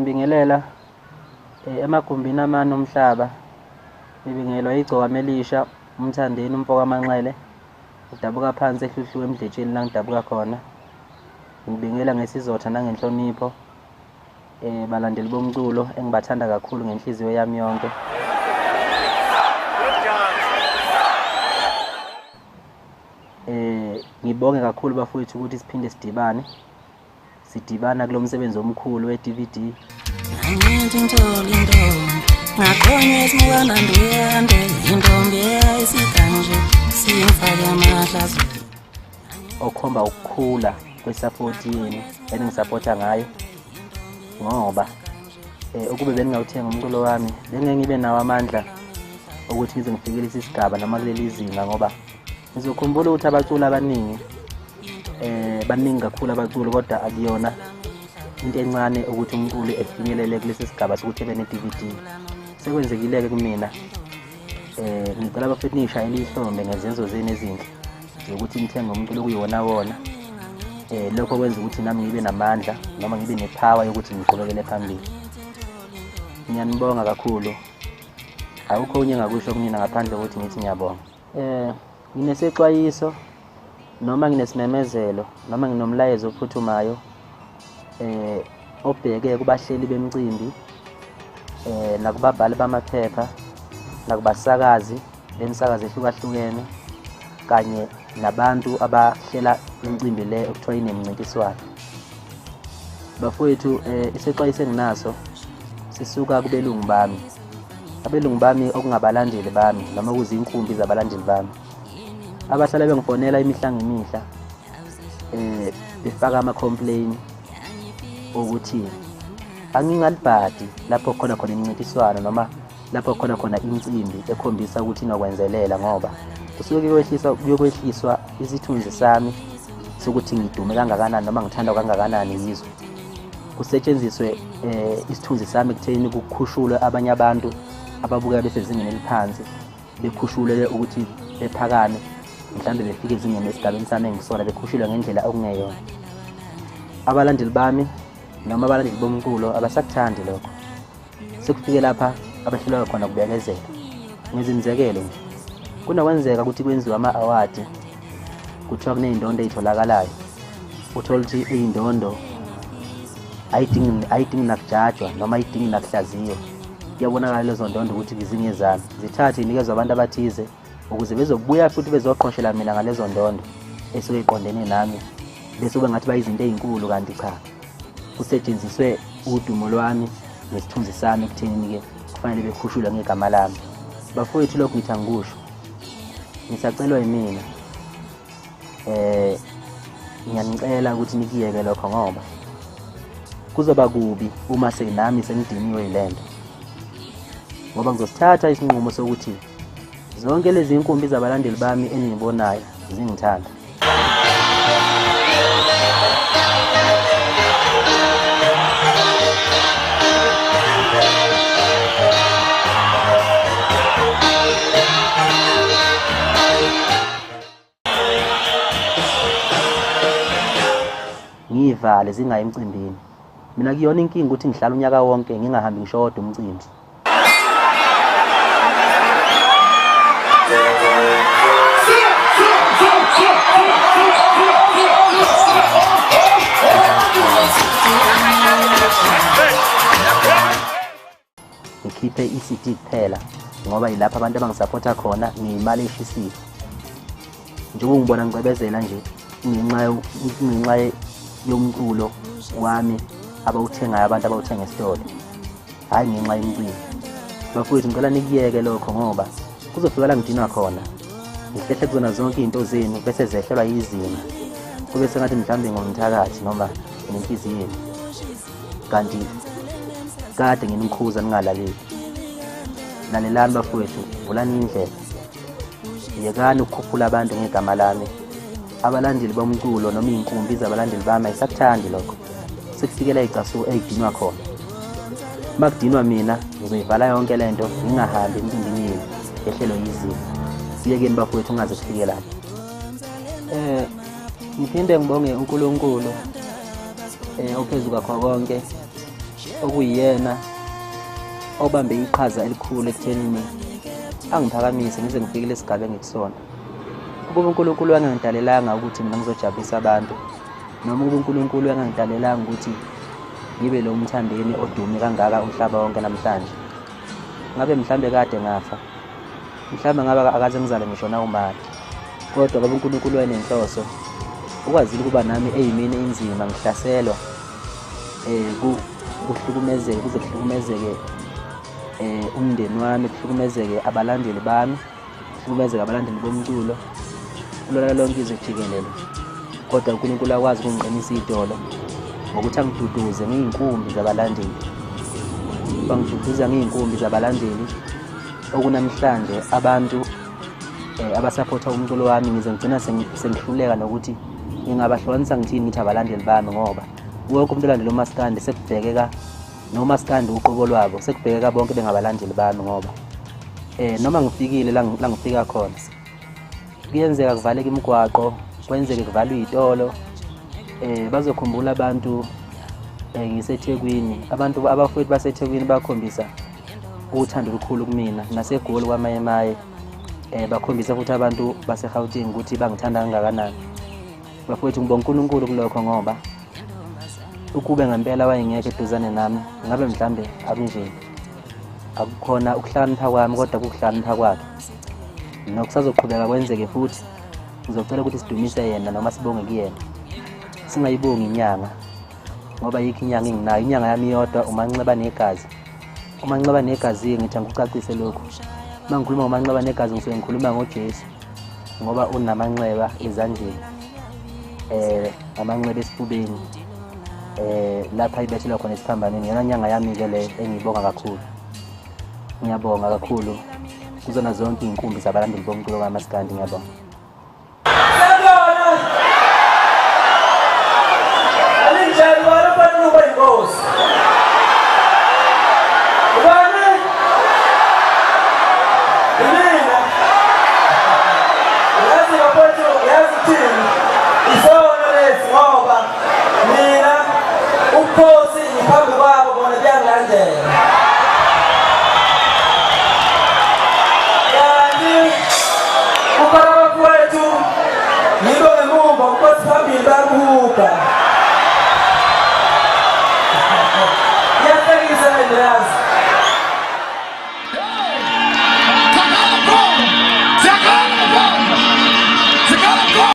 Ngiyanibingelela emagumbini amane omhlaba. Ngibingelwa igcokama elisha, uMthandeni umfoka Manxele, udabuka phansi eHluhluwe eMdletsheni la ngidabuka khona. Ngibingela ngesizotha nangenhlonipho balandeli bomculo engibathanda kakhulu ngenhliziyo yami yonke. Ngibonge kakhulu bafowethu ukuthi siphinde sidibane. Sidibana kulo msebenzi omkhulu we-DVD. Okhomba ukukhula kwe-support yenu eningisapotha ngayo, ngoba ukube beningawuthenga umculo wami bengeke ngibe nawo amandla ukuthi ngize ngifike lesi sigaba noma kuleli zinga, ngoba ngizokhumbula ukuthi abaculi abaningi baningi kakhulu abaculi, kodwa akuyona into encane ukuthi umculi efinyelele kulesi sigaba sokuthi ebe ne-DVD. Sekwenzekile-ke kumina. Ngicela bafethu ningishayele ihlombe ngezenzo zenu ezinhle zokuthi nithenge umculo okuyiwona wona. Lokho kwenza ukuthi nami ngibe namandla noma ngibe nepower yokuthi ngiqhubekele phambili. Ngiyanibonga kakhulu. Akukho okunye engingakusho kunina ngaphandle kokuthi ngithi ngiyabonga. Nginesexwayiso noma nginesimemezelo noma nginomlayezo ophuthumayo obheke kubahleli bemicimbi, nakubabhali bamaphepha, nakubasakazi bemisakazo ehlukahlukene, kanye nabantu abahlela imicimbi le okuthiwa inemincintiswano. Bafowethu, isexwayiso enginaso sisuka kubelungu bami. Abelungu bami okungabalandeli bami noma kuzinkumbi zabalandeli bami abahlala bengifonela imihla ngemihla, befaka ama-complain ukuthi angingalibhadi lapho khona khona imincintiswano noma lapho khona khona imicimbi ekhombisa ukuthi inokwenzelela, ngoba kusuke kuyokwehliswa isithunzi sami sokuthi ngidume kangakanani noma ngithandwa kangakanani yizwe. Kusetshenziswe isithunzi sami ekutheni kukhushulwe abanye abantu ababukeka besezingeni eliphansi, bekhushulwe ukuthi bephakame, mhlambe befike ezingeni esigabeni sami engisona, bekhushulwe ngendlela okungeyona. Abalandeli bami noma abalandeli bomculo abasakuthandi lokho. Sekufike lapha abahluleka khona kubekezela. Ngezimzekelo nje, kunokwenzeka ukuthi kwenziwe ama-awadi, kuthiwa kuney'ndondo ey'tholakalayo, uthole ukuthi iy'ndondo ayidingi nakujajwa noma ayidingi nakuhlaziywa. Kuyabonakala lezo ndondo ukuthi zingezami, zithathe inikezwe abantu abathize ukuze bezobuya futhi bezoqhoshela mina ngalezo ndondo esuke iqondene nami, bese kube ngathi bayizinto ey'nkulu, kanti cha, kusetshenziswe udumo lwami nesithunzi sami ekutheni-ke kufanele bekhushulwe ngegama lami. Bafowethu, lokhu ngithi angikusho, ngisacelwa yimina. Ngiyanicela ukuthi nikuyeke lokho, ngoba kuzoba kubi uma senami sengidiniwe yilento, ngoba ngizosithatha isinqumo sokuthi zonke lezi nkumbi zabalandeli bami engiyibonayo zingithanda. Ngiyivale zingayi emcimbini. Mina kuyona inkinga ukuthi ngihlala unyaka wonke ngingahambi ngisho wodwa umcimbi. Ngikhiphe i-CD kuphela ngoba yilapho abantu abangisapotha khona, ngiyimali eshisiwe. Njengoba ngibona ngicebezela nje ngenxa yomculo wami abawuthengayo abantu abawuthenga esitolo, hhayi ngenxa yomcimbi. Bafowethu, ngicela nikuyeke lokho, ngoba kuzofika la ngidinwa khona, ngihlehle kuzona zonke iy'nto zenu bese zehlelwa yizinga, kube sengathi mhlawumbe ngumthakathi noma ngenhliziyo yenu, kanti kade nginikhuza ningalaleli. Lalelani bafowethu, vulani indlela, yekani ukukhuphula abantu ngegama lami. Abalandeli bomculo noma iy'nkumbi zabalandeli bami ayisakuthandi lokho, sekufikela iy'casu ey'dinwa khona. Uma kudinwa mina ngizoyivala yonke le nto, ngingahambi emcimbini yenu yehlelo yizimo. Siyekeni bafowethu, ungaze kufike lapho. Ngiphinde ngibonge uNkulunkulu ophezu kwakho konke okuyiyena obambe iqhaza elikhulu ekuthenini angiphakamise ngize ngifike lesigaba engikusona. Ukuba uNkulunkulu wangangidalelanga ukuthi mina ngizojabulisa abantu, noma ukuba uNkulunkulu wangangidalelanga ukuthi ngibe lo Mthandeni odume kangaka umhlaba wonke namhlanje, ngabe mhlambe kade ngafa, mhlambe ngabe akaze ngizale ngisho nawumali. Kodwa ngoba uNkulunkulu wayenenhloso, ukwazile ukuba nami eyimini inzima ngihlaselwa, kuhlukumezeke, kuze kuhlukumezeke umndeni wami, kuhlukumezeke abalandeli bami, kuhlukumezeke abalandeli bomculo kulona lonke izwe jikelele. Kodwa uNkulunkulu akwazi ukungiqinisa idolo ngokuthi angiduduze ngey'nkumbi zabalandeli. Bangiduduza ngey'nkumbi zabalandeli okunamhlanje abantu abasaphotha umculo wami, ngize ngigcina sengihluleka nokuthi ngingabahlukanisa ngithini ngithi abalandeli bami, ngoba wonke umuntu olandela umaskandi sekubhekeka nomaskandi uqobo lwabo, sekubhekeka bonke bengabalandeli bami, ngoba noma ngifikile la ngifika khona kuyenzeka kuvaleke imigwaqo, kwenzeke kuvalwe iy'tolo. Bazokhumbula abantu ngiseThekwini, abantu abafowethu baseThekwini bakhombisa uthando olukhulu kumina, naseGoli kwaMayemaye bakhombisa futhi abantu baseGauteng ukuthi bangithanda kangakanani. Bafowethu, ngibonga uNkulunkulu kulokho, ngoba ukube ngempela wayengekho eduzane nami ngabe mhlambe akunjeni. Akukhona ukuhlakanipha kwami, kodwa kukuhlakanipha kwakhe. Nokusazoqhubeka kwenzeke futhi, ngizocela ukuthi sidumise yena noma sibonge kuyena, singayibongi inyanga, ngoba yikho inyanga enginayo. Inyanga yami iyodwa, uManxeba negazi. UManxeba negazi, ngithi angikucacise lokhu. Uma ngikhuluma ngoManxeba negazi ngisuke ngikhuluma ngoJesu, ngoba unamanxeba ezandleni, amanxeba esifubeni, lapha ibethelwa khona esiphambanweni. Yona nyanga yami-ke le engiyibonga kakhulu. Ngiyabonga kakhulu kuzona zonke iy'nkumbi zabalandeli bomculo kamaskandi. Ngiyabonga.